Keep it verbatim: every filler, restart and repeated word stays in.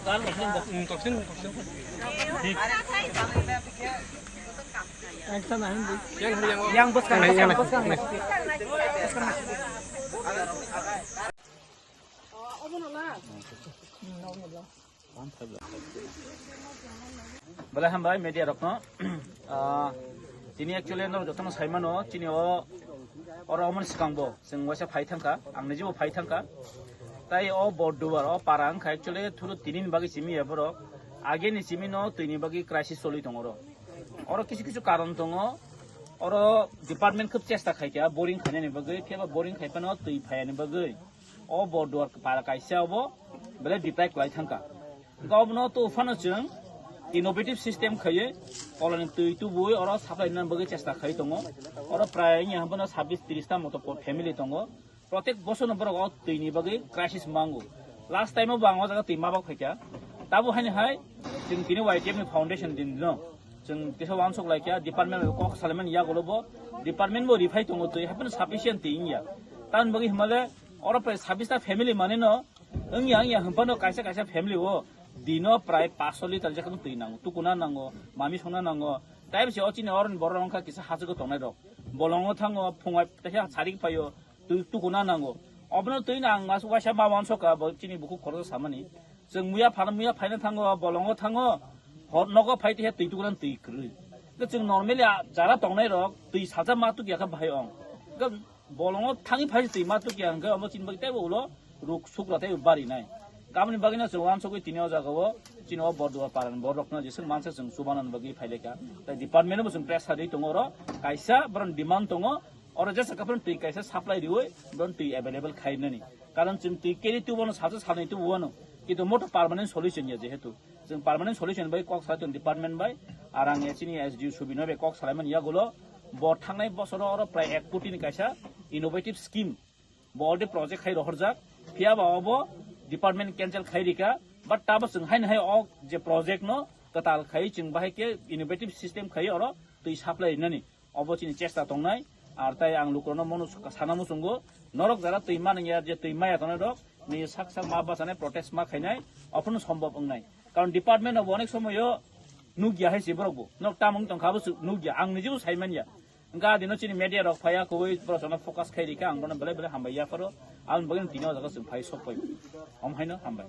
Yang bwskang, bwskang, bwskang. Belai hambai media rokno. Ah, tini actually no jotono saimano, chini o oro omoni swkangbo chwng waisa phai thangkha, ang nijibo phai thangkha. Tai o Bordubar o para wngkha actually thuru tini ni bagwi simi ya borok. Ageni simi no twi ni bagwi crisis choli tongo oro. Oro kisu kisu karon tongo. Oro department khub chesta khaikha boring khainani bagwi, phiya ba boring khaiphano twi phayani bagwi. O Bordubar para kaisa obo belai deprive kwlai thangkha. Hwnkhe obono to phano chwng innovative system khaiwi koloni twi tubui oro supply nani bagwi chesta khai tongo. Oro prai wngya hwnphano sabbish tris ta moto po-, family tongo. Protek bosorno borok o twi ni bagwi crisis mango. Last time o bo ang o jaga twi mabak phaikha. Tabo haino hai chwng tini Y T F ni foundation din no. Chwng kisa wansuk laikha department bai kok salaimani yagulo bo department bo rifai tongo twi haphano sufficient twi wngya. Tamoni bagwi hwnmale oro prai sabbish ta family manino wngya wngya hwnphano kaisa kaisa family o dino prai paanch sho litre jekheno twi nango, tukuna nango, mami songna nango. Tai bisi o chini oroni borok wngkha kisa hachwgo tongnai rok. Bolongo thango phungai teisa sarik phaio, twi tukuna nango. Obono twi nang mas waisa ma wansukha bo chini bukhuk khoroksa samani. Chwng muya phano muya phaina thango, bolongo thango, hor nogo phai teisa twi tukuna twi kwrwi. Chwng normally a jara tongnai rok twi saja ma tukya kha bahai ong. Bolongo thangwi phai twi ma tukya hwnkhe omo chini bagwi teibo ulo ruk sukra teibo barinai. Kamoni bagwino chwng wansugwi tini o jagao chini o Bordubar parani borokno jeswk mansa chwng chubanani bagwi phailaikha. Tai department bo chwng pressure rwi tongo oro, kaisa borokni demand tongo, oro jesa kaphano twi kaisa supply riwi borokno twi available khainani. Karon chwng twi keri tubano salsa salnwi tubano, kintu moto permanent solution ya jehetu. Chwng permanent solution bai kok salai tongo department bai, arang chini S D O Subino bai kok salaimani yagulo, bo thangnai bosoro oro prai ek koti ni kaisa innovative scheme, bo already project khai rohorjak, phiya ba obo department cancel khai rika, but tabo chwng haino hai o je project no kwtal khai chwng bahai khe innovative system khai oro twi supply rinani. Obo chini chesta tongnai, ar tai ang lukurokno mono sana muchungo, norok jara twi manwi ya je twi maya tongnai rok, ni sak sak ma bachane protest ma khainai, ophano sombop wngnai. Karon department rok bo onek somoyo nukya hai se borok bo, nok tamung tongkha bo su-, nukya, ang nijibo sai manya. Hwnkhe adino chini media rok phaiya kubui borok sono focus khai rikha, ang bono belai belai hambai yapharo, aboni bagwi tini o jaga chwng phai sok phai. Om haino hambai.